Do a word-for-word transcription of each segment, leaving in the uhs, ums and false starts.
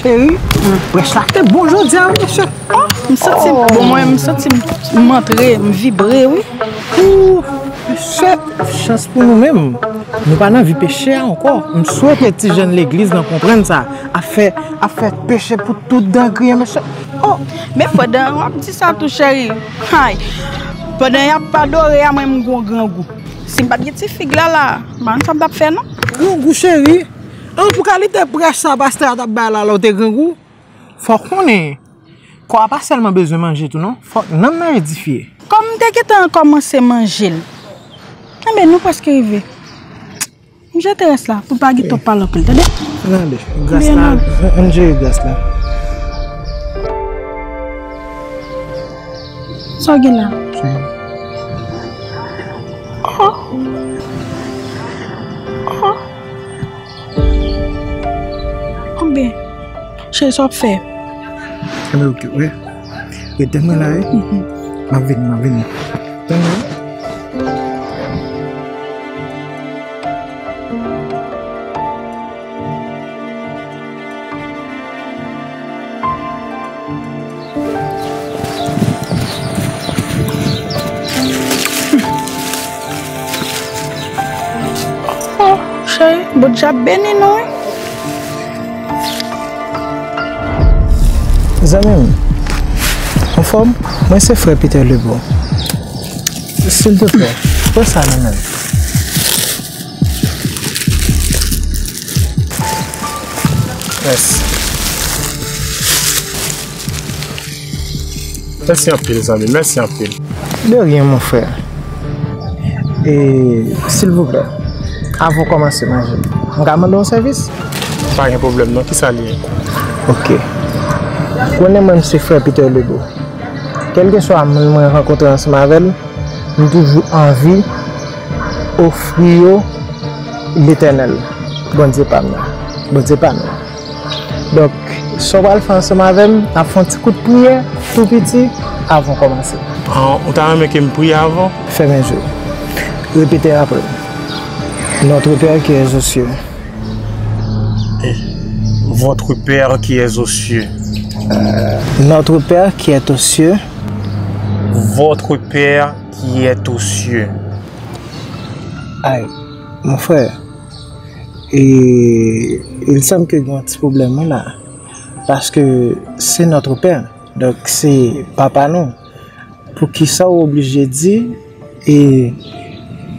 Cheri, prèch la te bon jodi a, wi, mesye. Oh, m santi m bon, mwen, m santi m antre, m vibre, wi. Ooh, mesye, chans pou nou menm. Nou pa nan vi peche a ankò. M swete ti jèn legliz lan konprann sa. Afè, afè peche pou tout dan griyen, mesye. Oh, men pandan w ap di sa tou, cheri, hay, pandan y ap adore a, mwen, m gon grangou. Si m pa t gen ti fig la, la, m pa konn sa m t ap fè, non. Grangou, cheri. An, pou kalite prèch sa pastè a t ap bay la, la w te grangou? Fò w konnen, kò a pa sèlman bezwen manje tou non, fòk nanm nan edifye. Kòm m te gentan kòmanse manje l, enben nou prèske rive. M jete rès la pou l pa gen twòp pale anpil, tande? Tande, gras la, ann jere gras la. Sa w gen la? Oh. Oh. Konbyen? Cheri, sa w ap fè? Enben, oke, wi. Rete mwen la, wi. M ap vini, m ap vini. Tann mwen. Oh, cheri, Bondye ap beni nou, wi. Zanmi m, anfòm? Mwen se frè Peter Lebeau. Silteplè, pran sa nan men m. Mèsi. Mèsi anpil, zanmi. Mèsi anpil. De rien, mon frè. E, silvouplè, avan w kòmanse manje, m ka mande w yon sèvis? Pa gen pwoblèm, non. Kisa l ye? Oke. Konnen mwen, m se frè Peter Lebeau. Kèlkeswa moun mwen rankontre ansanm avè l, m toujou anvi ofri yo Letènèl, Bondye pa m nan, Bondye pa nou. Donk, sa w pral fè ansanm avè m, n ap fè yon ti kout priyè tou piti avan w kòmanse. An, ou ta renmen ke m priye avan? Fèmen je w. Repete apre m. Notre Père qui es aux cieux. Votre Père qui est aux cieux. Notre Père qui est aux cieux. Votre Père qui est aux cieux. Ay, mon frè, e, il semble ke gen yon ti pwoblèm wi la. Paske se notre père, donk se papa nou. Poukisa w oblije di, e,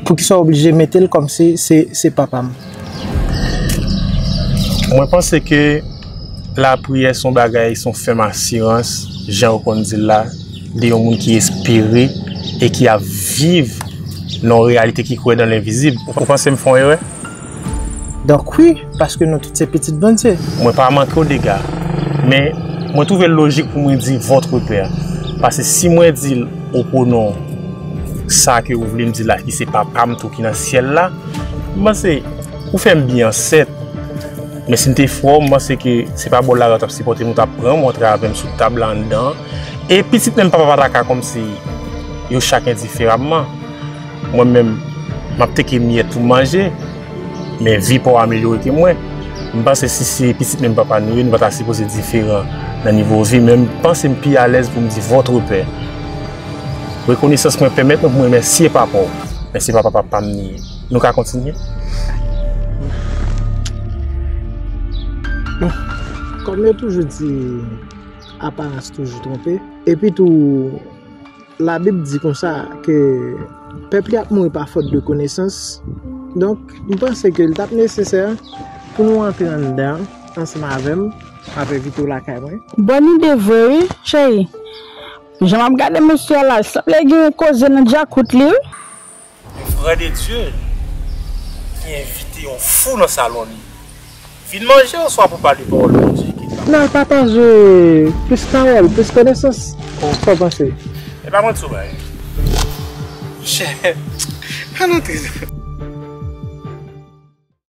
poukisa w oblije mete l kòmsi se, se papa m? Mwen panse ke lapriyè se yon bagay, se yon fèm asirans, jan yo konn di l la, de yon moun ki espere e ki ap viv nan yon reyalite ki kwè dan lenvizib. Ou panse m fè yon erè? Donk wi, paske nou tout se pitit Bondye. Mwen pa manke w dega, men mwen twouve l lojik pou mwen di votre père. Paske si mwen di l o pwonon sa ke ou vle m di la, ki se papa m tou ki nan syèl la, m panse ou fè m byen ansèt. Men si m te frè w, m panse ke se pa bò lari w t ap sipòte m, ou t ap pran m, w antre avè m sou tab la anndan. E pitit menm papa pa ta ka kòmsi yo chak endiferaman. Mwen menm, m ap teke miyèt pou m manje, men vi pa w amelyore ke mwen. M panse si se pitit menm papa nou ye, nou pa ta sipoze diferan nan nivo vi, men m panse m pi alèz pou m di votre père. Rekonesans mwen pèmèt mwen pou m remèsye papa w, men se pa papa pa m li ye. Nou ka kontinye? Bon, kòm yo toujou di, aparans toujou twonpe. Epi tou, Labib di konsa ke pèp li ap mouri pa fòt de konesans. Donk, m panse ke l t ap nesesè pou nou antre anndan ansanm avè m. M ap envite w lakay mwen. Bòn ide vre wi, cheri. Jan m ap gade mesye a la, l sanble gen koze nan djakout li wi. Yon frè de Dye ki envite yon fou nan salon li. Vin manje oswa pou pale pawòl Bondye ki la? N al pataje plis pawòl, plis konesans. Sa w panse? E pa mwen di w bagay. Monchè, ann antre.